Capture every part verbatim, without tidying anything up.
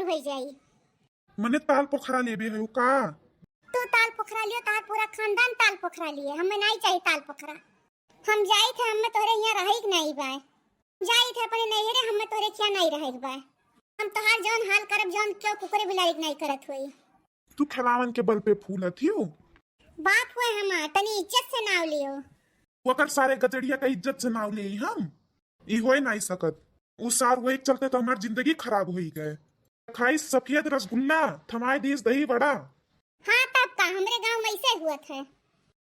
होइ जाई। मने ताल पोखरा लेबे है का? तू ताल पोखरा लियो, तोहार पूरा खानदान ताल पोखरा लिए। हमें नाहीं चाही ताल पोखरा। हम जाइत है, हमें तोहरे हियाँ रहइ के नाहीं बाय। जाइत है अपने नैहरे, हमें तोहरे हियाँ नाहीं रहइ के बाय। हम तोहार जौन हाल करब, जौन केउ कुकुरे बिलारी के नाहीं करत होई। तू खेलावन के बल पे फूलत हियो। बाप हुए हमार, तनी इज्जत से नाव लियो। ओकर सारे गजड़िया का इज्जत से नाव लेई हम? ई होए नाहीं सकत। उ सार वही चलते तो हमार जिंदगी खराब होई गए। खाई सफेद रसगुल्ला, थमाए दीस दही बड़ा। हाँ तब का, हमरे गाँव में ऐसे हुआ था।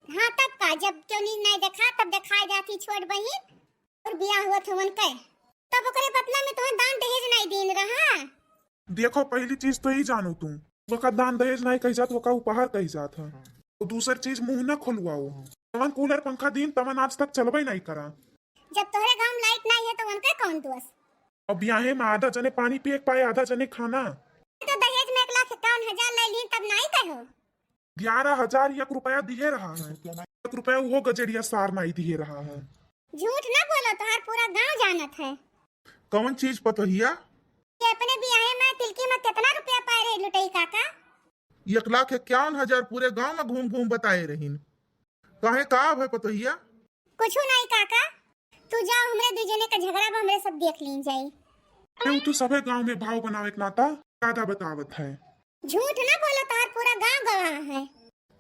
हाँ तब का, जब केउ नीज नाहीं देखा तब देखाए जाती छोट बहिन और बियाह हुआ था उनके, तब ओकरे बदला में तोहन दान दहेज नाहीं दीन रहा। देखो, पहली चीज तो ई जानो तू, ओका दान दहेज नाहीं कही जात, ओका उपहार कही जात है। और दूसर चीज, मुंह न खुलवाओ। जवन कूलर पंखा दीन, तवन आज तक चलबे नाहीं करा। जब तोहरे गाँव में लाइट नाहीं है तो उनके कौन दोष? अब बियाहे में आधा जने पानी पिए के पाए, आधा जने खाना। तो दहेज में एक लाख इक्यावन हजार ले लीन तब नाहीं कहो। ग्यारह हजार एक रुपया दिहे रहा है, एक रुपया वो गजड़िया सार नाहीं दिहे रहा है। झूठ ना बोलो, तोहार पूरा गाँव जानत है। कौन चीज पतोहिया? कि अपने बियाहे में तिलकी में कितना रुपया पाए रहे लुटई काका? एक लाख इक्यावन हजार पूरे गाँव में घूम घूम बताए रहीन। काहे, का है पतोहिया? कुछ नाहीं काका, तू जाओ, हमरे दुइ जने का झगड़ा बा, हमरे सब देख लीन जाई। अरे, उ तो सभे गाँव में भाव बनावे के नाता ज्यादा बतावत है। झूठ ना बोलो, तोहार पूरा गाँव गवाह है।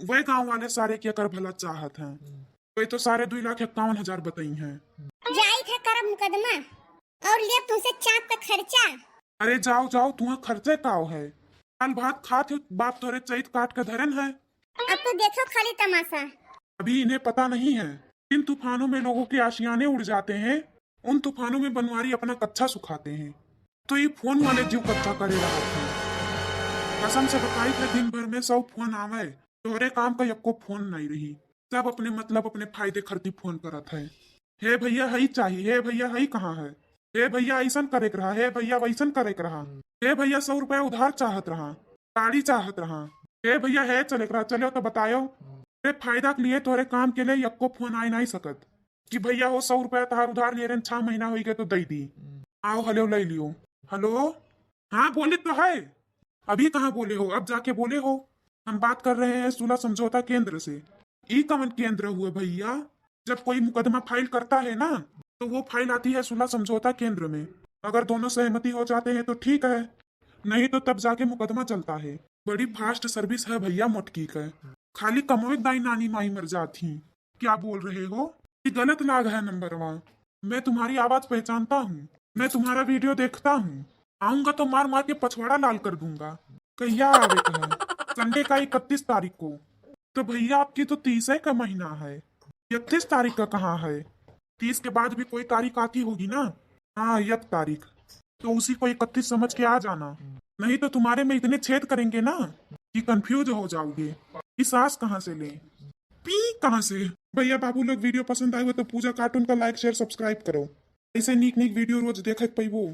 वह गाँव वाले सारे के एकर भला चाहत हैं, वह तो सारे दुइ लाख इक्यावन हजार बताई हैं। जाइत है करब मुकदमा और लेब तुमसे चाँप का खर्चा। अरे जाओ जाओ, तुहा खर्चे काव है, दाल भात खात हो, बाप तोरे चैत काट के धरन है। अब तो देखो खाली तमाशा। अभी इन्हें पता नहीं है, जिन तूफानों में लोगों के आशियाने उड़ जाते हैं, उन तूफानों में बनवारी अपना कच्छा सुखाते हैं। तो ये फोन वाले जीव कच्छा करे रहत हैं। कसम से बताई थे, दिन भर में सौ फोन आवे, तोहरे काम का यक्को फोन नहीं रही। सब अपने मतलब, अपने फायदे खातिर फोन करत है। हे भैया, हई चाही, हे भैया, हई कहाँ है, हे भैया, ऐसन करे के रहा, हे भैया, वैसन करे के रहा, हे भैया, सौ रुपया उधार चाहत रहा, गाड़ी चाहत रहा, हे भैया, हे चले के रहा, चलो तो बतायो। हे फायदा के लिए, तोहरे काम के लिए यक्को फोन आए नहीं सकत कि भैया हो, सौ रुपया तहार उधार ले रहे, छह महीना होई गए तो दे दी, आओ, हेलो, ले लियो। हेलो, हाँ, बोले तो है। अभी कहाँ बोले हो, अब जाके बोले हो। हम बात कर रहे हैं सुलह समझौता केंद्र से। ई कवन केंद्र हुए भैया? जब कोई मुकदमा फाइल करता है ना, तो वो फाइल आती है सुलह समझौता केंद्र में। अगर दोनों सहमति हो जाते हैं तो ठीक है, नहीं तो तब जाके मुकदमा चलता है। बड़ी फास्ट सर्विस है भैया मोटकी के, खाली कमवे दाई नानी माई मर जात ही। क्या बोल रहे हो? ये गलत लाग है नंबरवा। मैं तुम्हारी आवाज पहचानता हूँ, मैं तुम्हारा वीडियो देखता हूँ। आऊंगा तो मार मार के पछवाड़ा लाल कर दूंगा। कहिया आवे का है? संडे का इकतीस तारीख को। तो भैया, आपकी तो तीस का महीना है, इकतीस तारीख का कहाँ है? तीस के बाद भी कोई तारीख आती होगी ना? हाँ, एक तारीख। तो उसी को इकतीस समझ के आ जाना, नहीं तो तुम्हारे में इतने छेद करेंगे ना कि कंफ्यूज हो जाओगे कि सांस कहाँ से लें, पी कहाँ से। भैया बाबू लोग, वीडियो पसंद आए हो तो पूजा कार्टून का लाइक, शेयर, सब्सक्राइब करो। ऐसे नीक नीक वीडियो रोज देखे के पैबो।